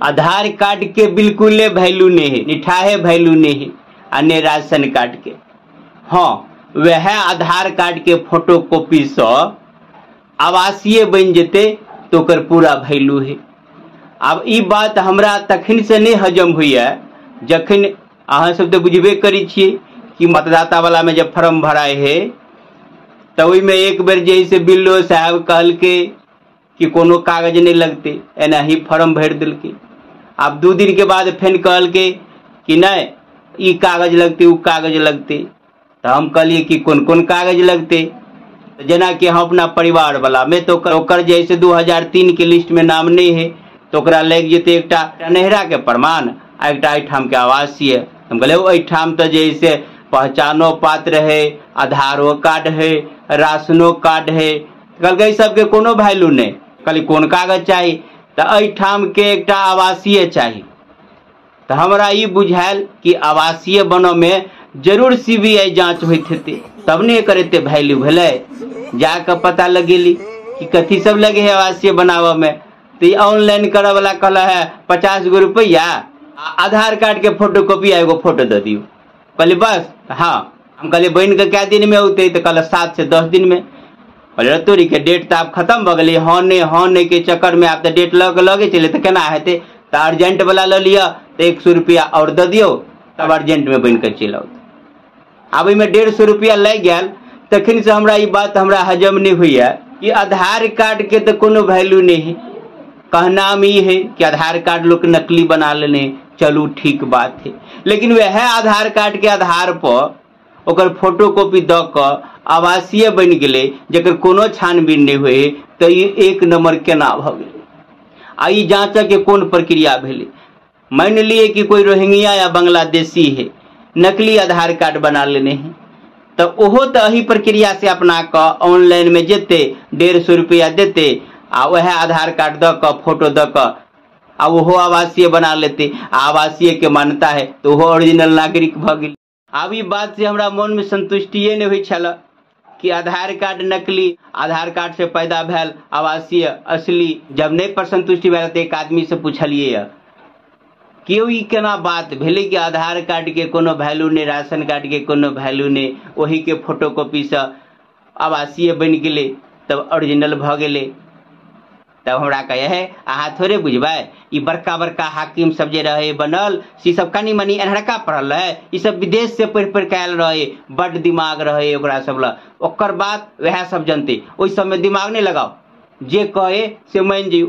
आधार कार्ड के बिल्कुले वैल्यू नहीं है, निठाहे वैल्यू नहीं है, आ ने राशन कार्ड के। हाँ, वह आधार कार्ड के फोटो कॉपी से आवासीय बन जेते तो ओकर पूरा वैल्यू है। आब ई बात हमरा तखन से नहीं हजम होइए जखन अहाँ सब तो बुझबे करै छियै कि मतदाता वाला में जब फॉर्म भराए है तो ओहिमे एक बेर जे से बिल्लो साहब कहलकै कि कोनो कागज नहीं लगते, एनाही फॉर्म भरि देलकै। आब 2 दिन के बाद फेन कहलकै कि नहीं ई कागज लगते उ कागज लगते, तो हम कहलिए कि कोन कोन कागज लगते। जेनाकि हम अपना परिवार वाला में तो ओकर जे से 2003 के लिस्ट में नाम नहीं है तो ओकरा लागि जेतै एकटा नैहरा के प्रमाण आ एकटा एहिठाम के आवासीय। हम कहलिए एहिठाम तो जे से पहचानो पात्र है, आधारो कार्ड है, राशनो कार्ड है। कहलकै ई सबके कोनो वैल्यू नहीं। कहली कोन कागज चाही, तो एहिठाम के एकटा आवासीय चाही। तो हमरा ई बुझायल कि आवासीय बनऽ में जरूर सीबीआई जांच होइत हेतै तब ने एकर एते वैल्यू भेलै। जाकऽ पता लगेली कि कथी सब लगे है आवासीय बनाबऽ में, तो ई ऑनलाइन करऽ वाला कहल है 50 गो रुपैआ, आधार कार्ड के फोटो कॉपी आ एगो फोटो दऽ दियौ। कहली बस? हाँ। हम कहलिए बनि कऽ कए दिन में औतै? तो कहल 7 से 10 दिन में। कहलिए तोरी के डेट तऽ आब खत्म भऽ गेलै, हाँ नहि के चक्कर में आब तऽ डेट लऽ कऽ लगे चले तऽ केना हेतै। तऽ अर्जेंट वाला लऽ लिअ तऽ 100 रुपैआ आओर दऽ दियौ, तब अर्जेंट में बनि कऽ चलि औत। आब ओहिमे 150 रुपैआ लागि गेल। तखन से हमरा ई बात हमरा हजम नहीं होइए कि आधार कार्ड के तऽ कोनो वैल्यू नहीं है। कहनाम ई है कि आधार कार्ड लोग नकली बना लेने, चलू ठीक बात है, लेकिन वह आधार कार्ड के आधार पर ओकर फोटो कॉपी दऽ कऽ आवासीय बनि गेलै जकर कोनो छानबीन नहीं होय, तऽ ई 1 नंबर केना भऽ गेलै? आ ई जाँचके कोन प्रक्रिया भेलै? मानि लिए कि कोई रोहिंग्या या बांग्लादेशी है, नकली आधार कार्ड बना लेने हैं, तो ओहो तो एही प्रक्रिया से अपना कऽ ऑनलाइन में जेतै, 150 रुपैआ देतै आ वएह आधार कार्ड दऽ कऽ फोटो दऽ कऽ आ ओहो आवासीय बना लेतै। आ आवासीय के मान्यता है तो ओहो ओरिजिनल नागरिक भऽ गेल। आब ई बात से हमरा मन में संतुष्टिए नहीं होइ छल कि आधार कार्ड नकली, आधार कार्ड से पैदा भेल आवासीय असली। जब नहीं पर संतुष्टि भेल तो एक आदमी से पूछलिए कि ई केना बात भेलै कि आधार कार्ड के कोनो वैल्यू नहीं, राशन कार्ड के कोनो वैल्यू नहीं, ओही के फोटो कॉपी से आवासीय बनि गेलै तब ओरिजिनल भऽ गेलै। तब हमरा कहे है अहाँ थोड़े बुझबै, ई बड़का बड़का हाकिम सब जे रहे बनल से सब कनि मनि एन्हरका पढ़ल रहे, ई सब विदेश से पढ़ि पढ़ि कऽ आयल रहे, बड्ड दिमाग रहे ओकरा सब लग, ओकर बात वएह सब जनते, ओहि सबमे दिमाग नहीं लगाओ, जे कहे से मानि जइयौ।